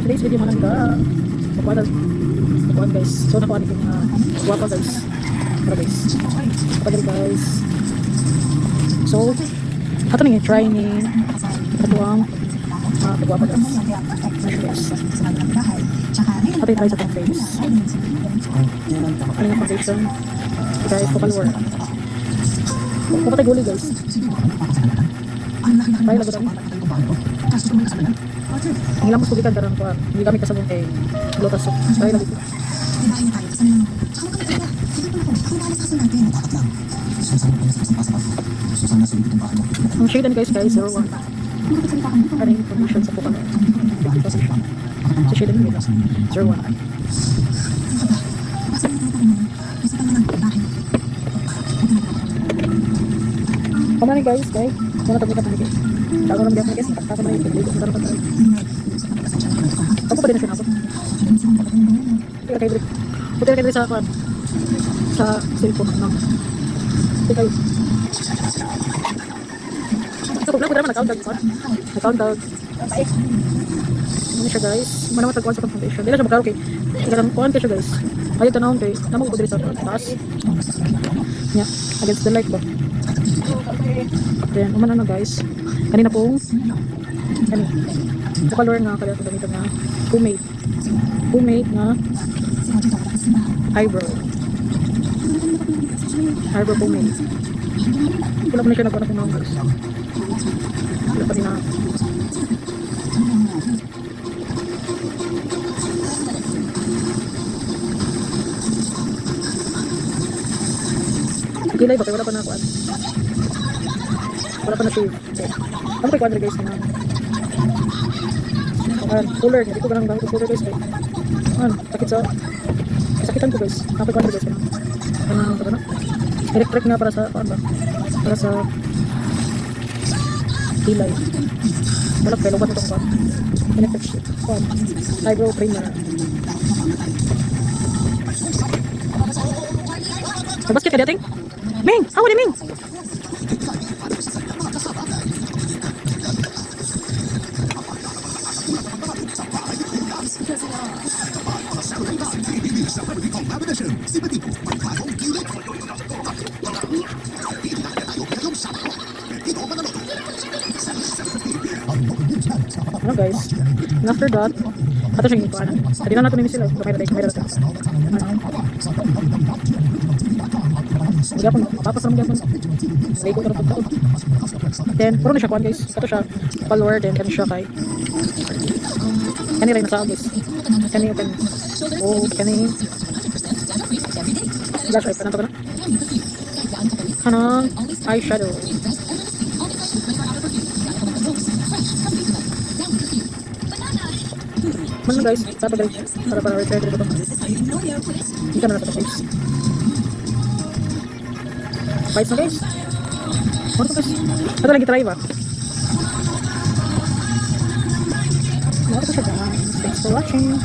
Today's video man ka. Makuha na. Makuha, guys. So nakuha ni nga guwapa, guys. Para, guys. Para, guys. So ato ning try ni ato ang guwapa, guys. Ano siya, guys? Ato try sa atong face. Ano yung foundation? Guys, Focallure. Kung patay guli, guys. Try lang ko. Ang ilang mas kugikan karon ko. Hindi kami kasabong kay Lotus soap. Try lang ito. Ang shade ani, guys, guys, 01. Ano yung foundation sa Focallure? 50%. Sa shade ani guys, 01. Kamo ni, guys, kay muna tag makeup ni, guys. Bago lang guys, nakataka na yung pagluto ko pa tayo. Ako pa din na siya nako. Puti kayo diri. Puti kayo diri sa kwan. Sa cellphone no. Puti kayo. So, kung naman nag-countdown ko. Nag-countdown. Ano siya, guys? Muna mo tagkuhan sa foundation. Dili siya magkaro kay. Kaya kuhan kay siya, guys. Ayaw tanawon kay. Namo ko diri sa taas. Yeah, against the light ba? Then, umano na, guys. Kanina pong kani. Color nga kaya ito gamitan nga pomade. Pomade nga eyebrow. Eyebrow pomade. Wala pa na siya nagkuhan na kung, guys. Wala pa din na. Kilay ba? Kaya wala pa na kuan. Wala pa na shave. Okay. Ano kay kuan, guys, na kuan, cooler. Hindi ko ganang gamit ang cooler, guys. Kay ano, sakit sa sakitan ko, guys. Ano kay kuan, guys, kana. Ano ano ano? Electric nga para sa kuan ba? Para sa kilay. Wala pa lubat itong kuan. Electric kuan. Eyebrow primer. Sa basket ka dating? Ming! Awa ni Ming! Ano, guys? And after that, ato siyang ikuan. Adi na nato ni sila. Kamera dai, kamera dai. Gyapon, mapapas naman gyapon. Ligo ka na pagkaon. Then, puro na siya kuan, guys. Kato siya, follower, then kani siya kay. Kani rin nasa, guys. Kani kani. Oh, kani. Blush ay kanang to kana. Kanang eyeshadow. Man guys, para guys, para para try ko to. Hindi ka na nato, guys. Bites na, guys. Ano to, guys? Ito lang try ba? Ano to siya, guys? Thanks for watching.